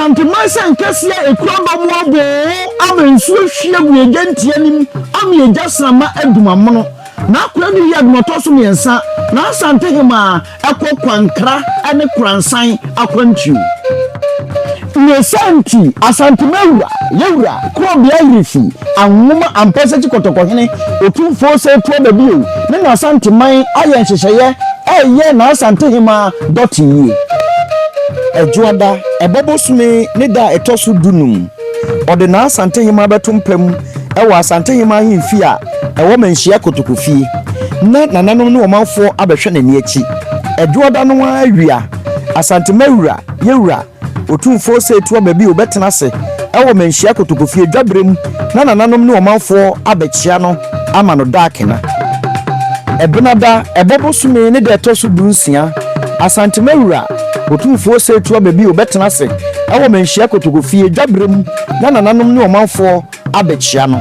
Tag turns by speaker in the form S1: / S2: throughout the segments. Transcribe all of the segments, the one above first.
S1: Asanteman sɛ nkɛseɛ a ɛkura dɔm aboo ama nsuo ahwie agu egya ntia nim ama egya srama adum amono. N'akoa no yɛ nea ɔtɔ so mmiɛnsa n'Asantehemaa kɔ Kwankra ne Koransan akwantuo. Ne saa nti, Asantema wura, Yɛwura, Korɔbea Ayirifi, Anwoma Ampɛsɛkyi Kɔtɔkɔhene, Otumfoɔ Osei Tuaba bio ne n'Asanteman ayɛ nhyehyɛeɛ reyɛ n'Asantehemaa dɔte yie. Ɛdwoada, ɛbɔ bosome ne da a ɛtɔ so dunum, ɔde n'Asantehemaa bɛto mpa mu wɔ Asantehemaa ahemfie a ɛwɔ Manhyia Kotokofie, na nananom ne ɔmanfoɔ abɛhwɛ n'ani akyi. Ɛdwoada no ara awia, Asantema wura, Yɛwura, Otumfoɔ Osei Tuah Bio bɛtena ase wɔ Manhyia Kotokofie dwaberɛ mu na nananom ne ɔmanfoɔ abɛkyea no ama no daakena. Ɛbenada, ɛbɔ bosome ne da ɛtɔ so dunsia, Asantema wura, Otumfoɔ Osei Tuah Bio bɛtena ase wɔ Manhyia Kotokofie dwaberɛ mu na nananom ne ɔmanfoɔ abɛkyea no.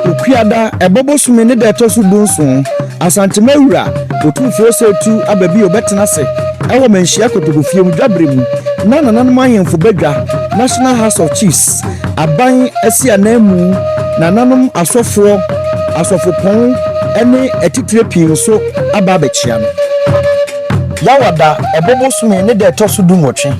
S1: Okuada, ɛbɔ bosome ne da ɛtɔ so dunson, Asantema wura, Otumfoɔ Osei Tu aba bio bɛtena ase wɔ Manhyia Kotokofie mu dwaberɛ mu na nananom ahemfo badwa, National House of Chiefs, aban asi ananmu, nananom asɔfoɔ, asɔfopɔn ne atitire pii nso aba abɛkyea no. Yawada, ɛbɔ bosome ne da ɛtɔ so dunwɔtwe,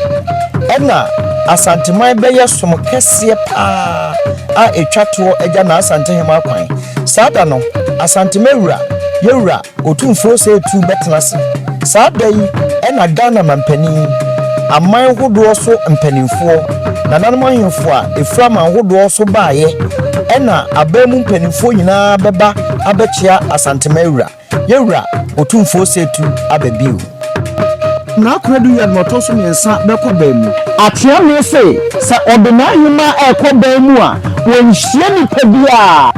S1: ɛna Asanteman bɛyɛ som kɛseɛ paa a ɛtwa toɔ agya n'Asantehemaa kwan. Saa da no, Asantema wura, Yɛwura Otumfoɔ Osei Tutu bɛtena ase. Saa da yi na Ghana manpanin, aman hodoɔ so mpanimfoɔ, nananom ahemfo a ɛfiri aman hodoɔ so baeɛ, ɛna aban mu mpanimfoɔ nyinaa bɛba abɛkyea Asantema wura. Yɛwura Otumfoɔ Setu aba bio. N'akoradu yɛ nea ɔtɔ so mmiɛnsa bɛkɔ ban mu. Ateame se sɛ ɔde n'ahemaa rekɔ ban mu a, wɔnhyia nipa biara.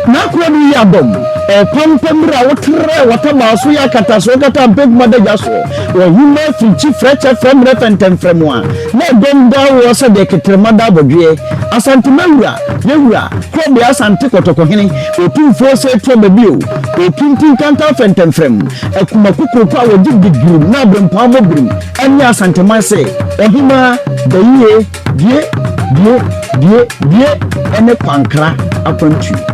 S1: N'akoradu yɛ adɔm, ɔpampam bere a wotrɛɛ w'atabaa so yɛ akatasoɔ kata mpɛnkum adagya soɔ, ɔhemaa firikyi frɛkyɛ frɛmmerɛ fɛntɛmfrɛm a na ɛdɔm daa woɔ sɛ deɛ ketrema da abɔdweɛ. Asantema wura. Yɛwura, Korɔbea Asante Kɔtɔkɔhene, Otumfoɔ Osei Tuaba bio, Opimpin Kantan Fɛntɛmfrɛm, Akuma Kokroko a wɔgye di birim na aberempɔn abɔ birim ne Asanteman sɛ, Ɔhemaa, Bayie, Bie, Bie, Bie, Bie ne Kwankra akwantuo.